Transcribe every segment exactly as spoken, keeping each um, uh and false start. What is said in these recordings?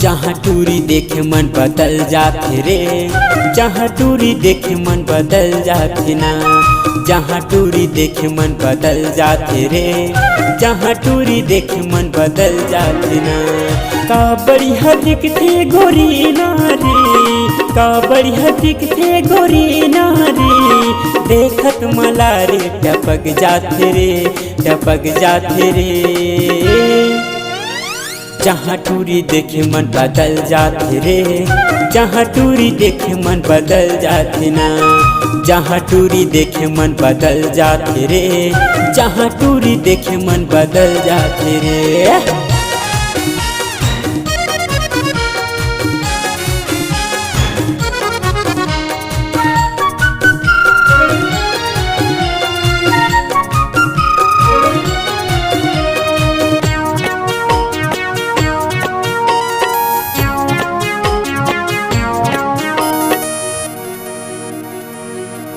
जहाँ टूरी देखे मन बदल जाथे रे, जहाँ टूरी देखे मन बदल जाथे ना, जहाँ टूरी देखे मन बदल जाथे रे, जहाँ टूरी देखे मन बदल जाथे ना। का बढ़िया दिखथे गोरी ना रे, का बढ़िया दिखथे गोरी ना रे, देखत मला रे टपक जाथे रे, टपक जाथे रे। जहाँ टूरी देखे मन बदल जाथे रे, जहाँ टूरी देखे मन बदल जाथे ना, जहाँ टूरी देखे मन बदल जाथे रे, जहाँ टूरी देखे मन बदल जाथे रे।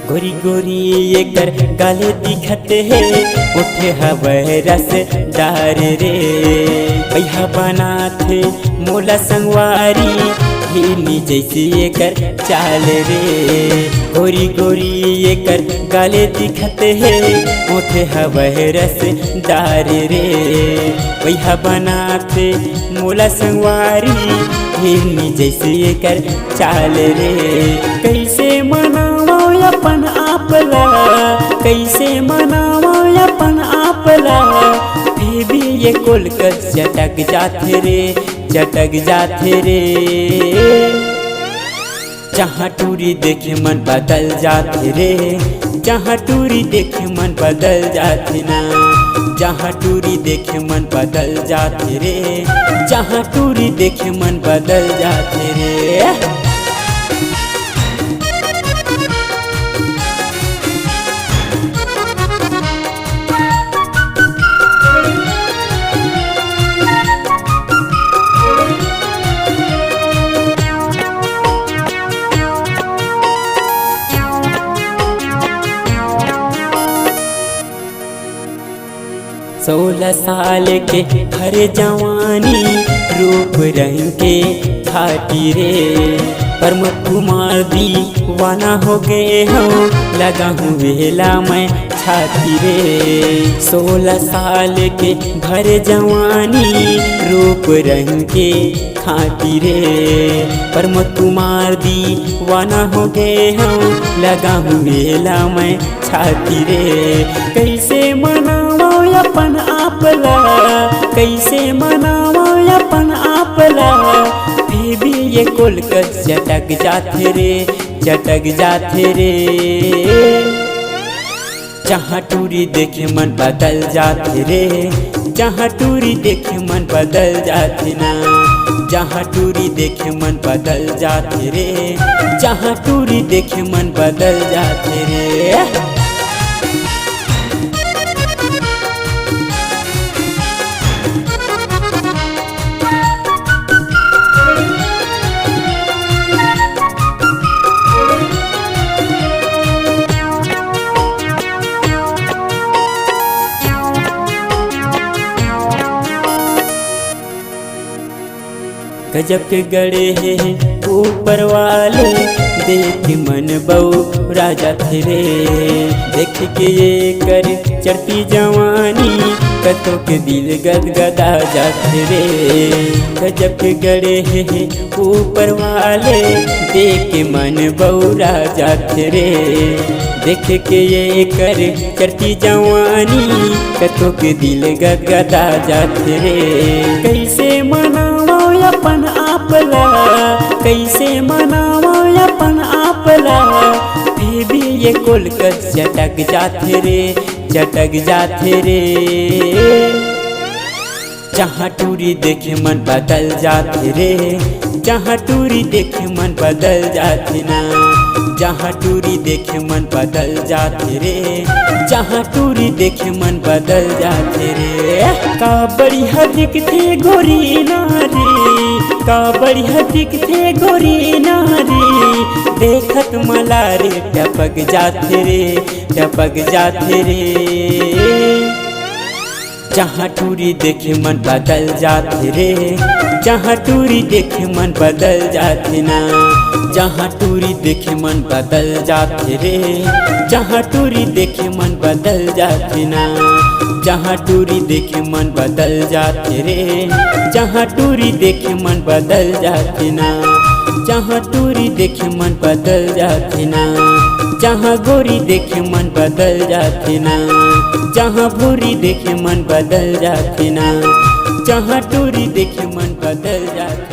गोरी गोरी एकर गाले दिखत हे, ओठे हवय रसदार रे। भैया बनाथे मोला संगवारी, हिरनी जैसी एकर चाल रे। गोरी गोरी एकर गाले दिखत हे, ओठे हवय रसदार रे। भैया बनाथे मोला संगवारी, हिरनी जैसे एकर चाल रे। कैसे मनावं अपन आप ला, कैसे मनावं अपन आप ला, फिर भी ये कोलकत चटक जाथे रे, चटक जाथे रे। जहाँ टूरी देखे मन बदल जाथे रे, जहाँ टूरी देखे मन बदल जाथे ना, जहाँ टूरी देखे मन बदल जाथे रे, जहाँ टूरी देखे मन बदल जाथे रे। सोलह साल के हर जवानी, रूप रंग के घाटी रे। प्रमोद कुमार दीवाना हो गए हूँ, लगा हूँ वेला मैं छाती रे। सोलह साल के भर जवानी, रूप रंग के खाती रे। प्रमोद कुमार दीवाना हो गए हूँ, लगा हूँ वेला मैं छाती रे। कैसे मनावं अपन आप ला, कैसे मनावं अपन आप ला, फिर भी ये कोलकत चटक जाथे रे, चटक जाथे रे। जहाँ टूरी देखे मन बदल जाथे रे, जहाँ टूरी देखे मन बदल जाथे ना, जहाँ टूरी देखे मन बदल जाथे रे, जहाँ टूरी देखे मन बदल जाथे रे। गजब के गढ़े हे ऊपर वाले, देख मन बउरा जाथे रे। देख के एकर चढ़ती जवानी, कतको के दिल गदगदा जाथे रे। गजब के गढ़े हे ऊपर वाले, देख के मन बउरा जाथे रे। देख के एकर चढ़ती जवानी, कतको के दिल गदगदा जाथे रे। कैसे मनावं अपन आप ला, कैसे मनावं अपन आप ला, फिर भी ये कोलकत चटक जाथे रे, चटक जाथे रे। जहाँ टूरी देखे मन बदल जाथे रे, जहाँ टूरी देखे मन बदल जाथे ना, जहाँ टूरी देखे मन बदल जाथे रे, जहाँ टूरी देखे मन बदल जाथे रे। का बढ़िया दिखथे गोरी नारी, का बढ़िया दिखथे गोरी नारी, देखत मला रे टपक जाथे रे, टपक जाथे रे। जहाँ टूरी देखे मन बदल जाथे रे, जहाँ टूरी देखे मन बदल जाथे ना, जहाँ टूरी देखे मन बदल जाथे रे, जहाँ टूरी देखे मन बदल जाथे ना, जहाँ टूरी देखे मन बदल जाथे रे, जहाँ टूरी देखे मन बदल जाथे ना, जहाँ टूरी देखे मन बदल जाथे ना, जहाँ गोरी देखे मन बदल जाथे ना, जहाँ भूरी देखे मन बदल जाथे ना, जहाँ टूरी देखे मन बदल जाथे।